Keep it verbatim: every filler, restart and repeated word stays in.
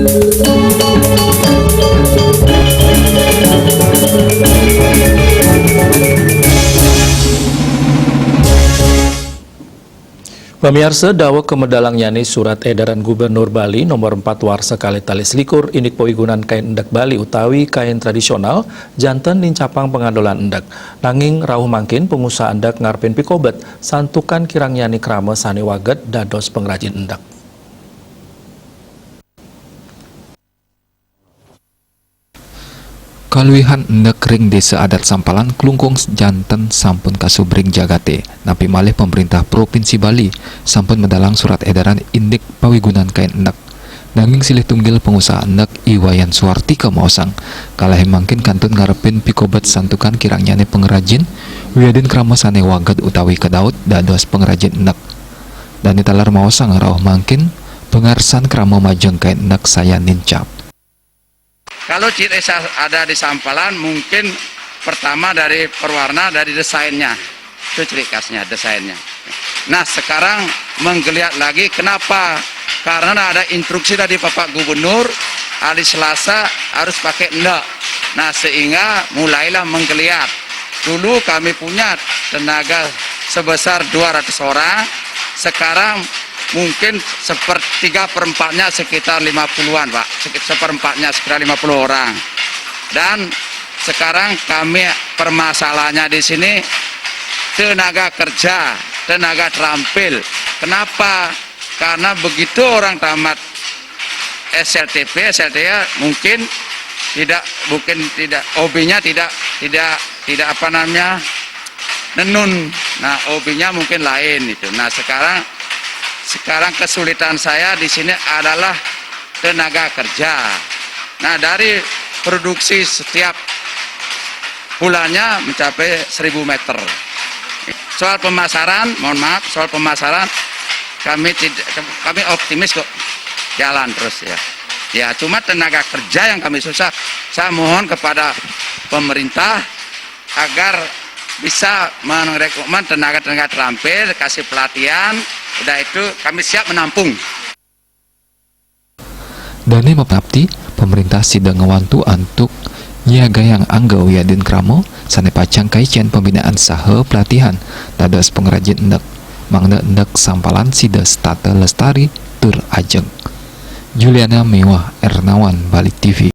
Pamiarsa, daweg kamedalang nyane Surat Edaran Gubernur Bali nomor empat warsa kalih tali selikur indik pawigunan kain endek Bali utawi kain tradisional janten nincapang pangadolan endek. Nanging rauh mangkin pangusaha endek ngarepin pikobet santukan kirang nyane krama sane waged dados pangrajin endek. Kaluihan endek ring Desa Adat Sampalan Klungkung janten sampun kasubring jagate, napi malih pemerintah Provinsi Bali sampun medalang surat edaran indik pawigunan kain endek. Nanging silih tunggil pangusaha endek, I Wayan Suartika, maosang, kalahe mangkin kantun ngarepin pikobet santukan kirang nyane pangrajin wiadin krama sane waged utawi kadaut dados pangrajin endek. Dane taler maosang rauh mangkin pangarsan krama majeng kain endek sayan nincap. Kalau ciri khas ada di Sampalan, mungkin pertama dari perwarna, dari desainnya. Itu ciri khasnya, desainnya. Nah, sekarang menggeliat lagi. Kenapa? Karena ada instruksi dari Bapak Gubernur, hari Selasa harus pakai endek. Nah, sehingga mulailah menggeliat. Dulu kami punya tenaga sebesar dua ratus orang, sekarang mungkin sepertiga perempatnya, sekitar lima puluhan, Pak. Sekit-, seperempatnya, sekitar lima puluh orang. Dan sekarang kami, permasalahannya di sini tenaga kerja, tenaga terampil. Kenapa? Karena begitu orang tamat S L T P, S L T A, mungkin tidak, mungkin tidak, hobinya tidak, tidak, tidak apa namanya, nenun. Nah, hobinya mungkin lain itu. Nah, sekarang, sekarang kesulitan saya di sini adalah tenaga kerja. Nah, dari produksi setiap bulannya mencapai seribu meter. Soal pemasaran, mohon maaf, soal pemasaran kami tidak, kami optimis kok, jalan terus, ya. Ya, cuma tenaga kerja yang kami susah. Saya mohon kepada pemerintah agar bisa merekrutmen tenaga-tenaga terampil, kasih pelatihan, udah itu kami siap menampung. Dane mapnapti, pemerintah sida ngwantu antuk nyiagayang angga wiadin krama sane pacang kaicen pembinaan saha pelatihan dados pangrajin endek, mangda endek Sampalan sida setata lestari tur ajeg. Juliana miwah Ernawan, Bali T V.